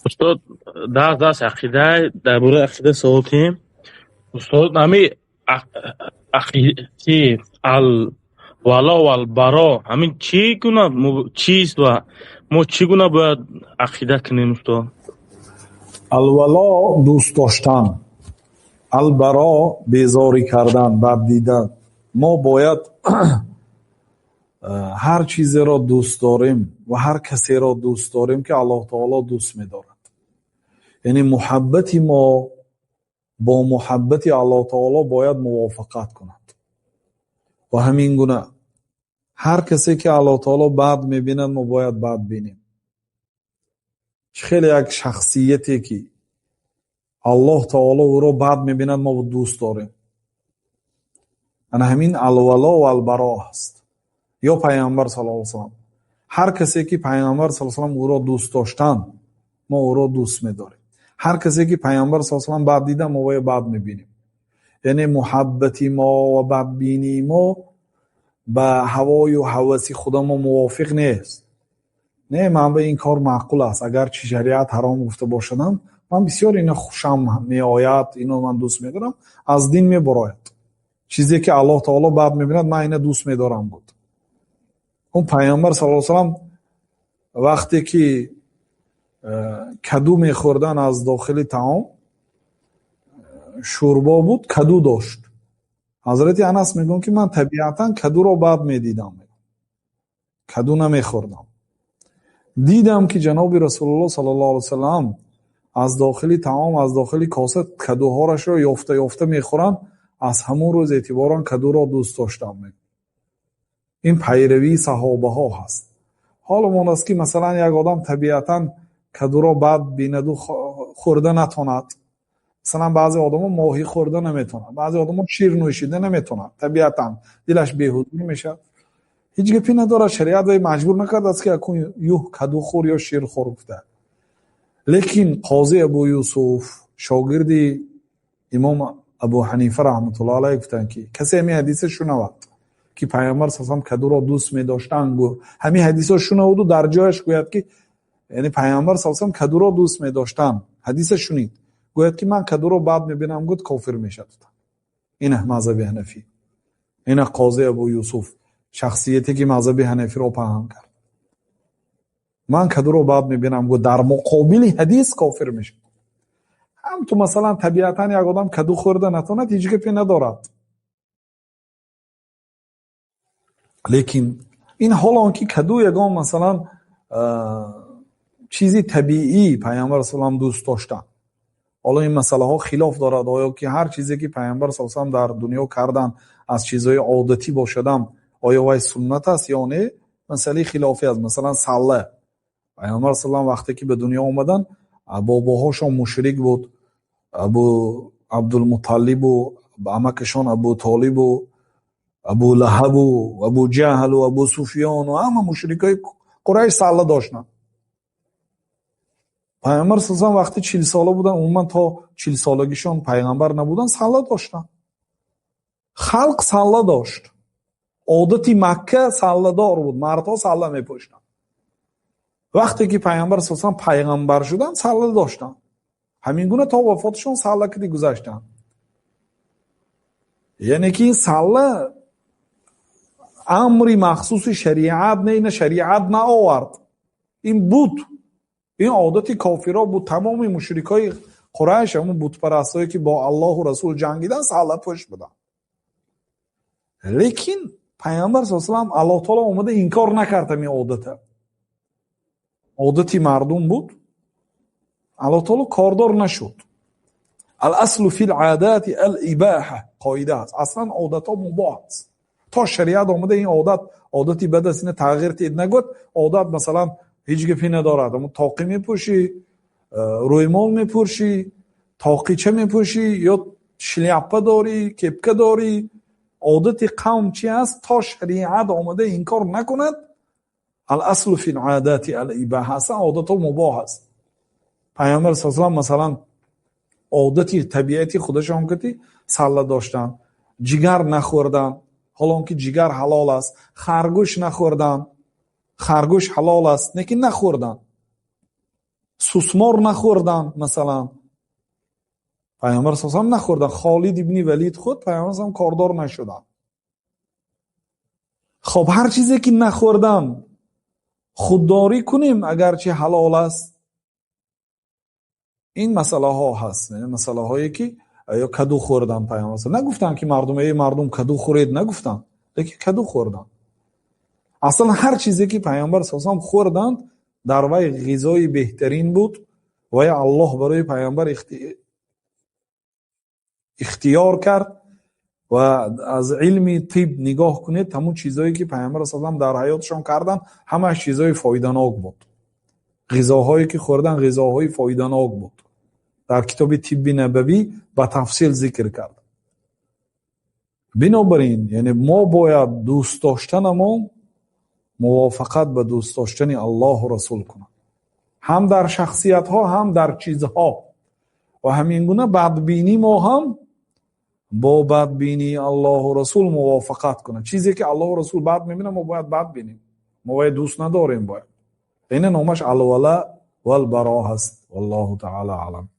Устод, дарс ақида, дар бораи ақида савол кунем. Устод, ҳами чи ал-вало вал-баро, ҳамин чӣ гуна чист ва мо чӣ гуна бояд ақида кунем, устод? Алвало дӯст доштан, албаро безорӣ кардан, бад дидан. Мо бояд ҳар чизеро дӯст дорем ва ҳар касеро дӯст дорем, ки Аллоҳ таоло дӯст медорад. Яъне муҳаббати мо бо муҳаббати Аллоҳ таоло бояд мувофиқат кунад. Ва ҳамин гуна ҳар касе ки Аллоҳ таоло бад мебинад, мо бояд бад бинем. Хеле як шахсияте ки Аллоҳ таоло ӯро бад мебинад, мо дӯст дорем. Ана ҳамин алвало ва албаро аст. Ё Пайғамбар саллаллоҳу алайҳи васаллам, ҳар касе ки Пайғамбар саллаллоҳу алайҳи васаллам ӯро дӯст доштанд, мо ӯро дӯст медорем. Ҳар касе ки Пайғамбар саллаллоҳу алайҳи васаллам бад дида, мо вайро бад мебинем. Яъне муҳаббати мо ва бадбинии мо ба ҳавою ҳаваси худамо мувофиқ нест. Не, ман ба ин кор маъқул аст, агарчи шариат ҳаром гуфта бошадам, ман бисёр ино хушам меояд, ино ман дӯст медорам, аз дин мебарояд. Чизе ки Аллоҳ таоло бад мебинад, ман ина дӯст медорам буд. Он Пайғамбар саллаллоҳу алайҳи васаллам вақте ки каду мехӯрдан аз дохили таом, шӯрбо буд, каду дошт. Ҳазрати Анас мегӯяд, ки ман табиатан кадуро бад медидам, каду намехӯрдам. Дидам ки ҷаноби Расулуллоҳ саллаллоҳу алайҳи васаллам аз дохили таом, аз дохили коса кадуҳояшро ёфта ёфта мехӯранд. Аз ҳамон рӯз эътиборан кадуро дӯст доштам. Ин пайравии саҳобаҳо ҳаст. Ҳоло мон аст ки масалан як одам табиатан кадуро бад бинаду хӯрда натонад. Масалан баъзе одамо моҳӣ хӯрда наметонад, баъзе одамо шир нӯшида наметонад, табиатан дилаш беҳузур мешавад. Ҳеҷ гапе надорад, шариат вай маҷбур накардааст ки акун юҳ каду хӯр ё шир хӯр гуфта. Лекин қози Абу Юсуф, шогирди имом Абу Ҳанифа раҳматуллоҳ алайҳ гуфтанд, ки касе ҳамин ҳадиса шунавад ки Пайғамбар саллаллоҳу алайҳи васаллам кадуро дӯст медоштанд, гӯ ҳамин ҳадисо шунаваду дар ҷояш гӯяд ки яъне Пайғамбар саллаллоҳу алайҳи васаллам кадуро дӯст медоштанд, ҳадиса шунид, гӯяд ки ман кадуро бад мебинам, гӯяд кофир мешавад. Ина мазҳаби ҳанафӣ, ина қози Абу Юсуф, шахсияте ки мазҳаби ҳанафиро паҳн кард. Ман кадуро бад мебинам, гӯяд дар муқобили ҳадис кофир мешавад. Ҳам ту масалан табиатан як одам каду хӯрда натонад, ҳеҷ гапе надорад. Лекин ин ҳол он ки каду ягон масалан чизи табиӣ Пайғамбар саллаллоҳу алайҳи васаллам дӯст доштанд. Ҳоло ин масъалаҳо хилоф дорад, оё ки ҳар чизе ки Пайғамбар саллаллоҳу алайҳи васаллам дар дунё кардан аз чизҳои одатӣ бошадам, оё вай суннат аст ё не? Масъалаи хилофӣ аст. Масалан салла, Пайғамбар саллаллоҳу алайҳи васаллам вақте ки ба дунё омаданд, бобоҳошон мушрик буд, Абу Абдулмуталлибу амакашон Абу Толибу Абу Лаҳабу Абу Ҷаҳлу Абу Суфёну ҳама мушрикои Қурайш салла доштанд. Пайғамбар саллаллоҳу алайҳи васаллам вақти 40 сола буданд, умуман то 40 солагишон пайғамбар набуданд, салла доштанд. Халқ салла дошт. Одати Макка салладор буд, мардҳо салла мепӯшиданд. Вақте ки Пайғамбар саллаллоҳу алайҳи васаллам пайғамбар шуданд, салла доштанд. Ҳамин гуна то вафоташон салла киди гузаштанд. Яъне ки ин салла амри махсуси шариат не, ина шариат наовард. Ин буд. Ин одати кофиро буд. Тамоми мушрикои Қурайш, ҳамон бутпарастое ки бо Аллоҳу Расул ҷангиданд, салла пӯш буданд. Лекин Пайғамбар саллаллоҳу алайҳи васаллам Аллоҳ таоло омада инкор накард ҳамин одата. Одати мардум буд. Аллоҳ таоло кордор нашуд. Ал-аслу фил одати ал-ибоҳа қоида аст. Аслан одатҳо мубоҳ аст. То шариат омада ин одат одати бад аст, ина тағйир тед нагӯяд. Одат масалан ҳеҷ гапе надорад. Аммо тоқӣ мепӯшӣ, рӯймол мепӯшӣ, тоқича мепӯшӣ ё шляпа дорӣ, кепка дорӣ. Одати қавм чи аст? То шариат омада инкор накунад, ал-аслу фил одати ал-ибоҳа, аслан одатҳо мубоҳ аст. Пайғамбар саллаллоҳу алайҳи васаллам масалан одати табиати худашон ки салла доштан, ҷигар нахӯрдан, ҳолон ки ҷигар ҳалол аст, харгӯш нахӯрдан, харгӯш ҳалол аст, лекин нахӯрдан. Сусмор нахӯрдан, масалан, Пайғамбар саллаллоҳу алайҳи васаллам нахӯрдан. Холид ибни Валид худ Пайғамбар саллаллоҳу кордор нашуданд. Хоб, ҳар чизе ки нахӯрдан худдорӣ кунем, агарчи ҳалол аст. Ин масъалаҳо ҳаст, масъалаҳое ки ё каду хӯрдан Пайғамбар нагуфтанд, ки мардум, эй мардум, каду хӯред, нагуфтанд, лекин каду хӯрдан. Аслан ҳар чизе ки Пайғамбар саллаллоҳу алайҳи васаллам хӯрданд, дар вай ғизои беҳтарин буд ва я Аллоҳ барои Пайғамбар ихтиёр кард. Ва аз илми тиб нигоҳ кунед, ҳамон чизое ки Пайғамбар саллаллоҳу алайҳи васаллам дар ҳаётшон карданд, ҳамааш чизои фоиданок буд. Ғизоҳое ки хӯрдан, ғизоҳои фоиданок буд. Дар китоби Тибби Набавӣ ба тафсил зикр кард. Бинобар ин, яъне мо бояд дӯст доштанамон мувофиқат ба дӯст доштани Аллоҳу Расул кунад, ҳам дар шахсиятҳо, ҳам дар чизҳо. Ва ҳамин гуна бадбинӣ мо ҳам бо бадбинии Аллоҳу Расул мувофиқат кунад. Чизе ки Аллоҳу Расул бад мебинад, мо бояд бад бинем, мо бояд дӯст надорем. Бояд ина номаш алвала валбаро ҳаст. Валлоҳу таъала аълам.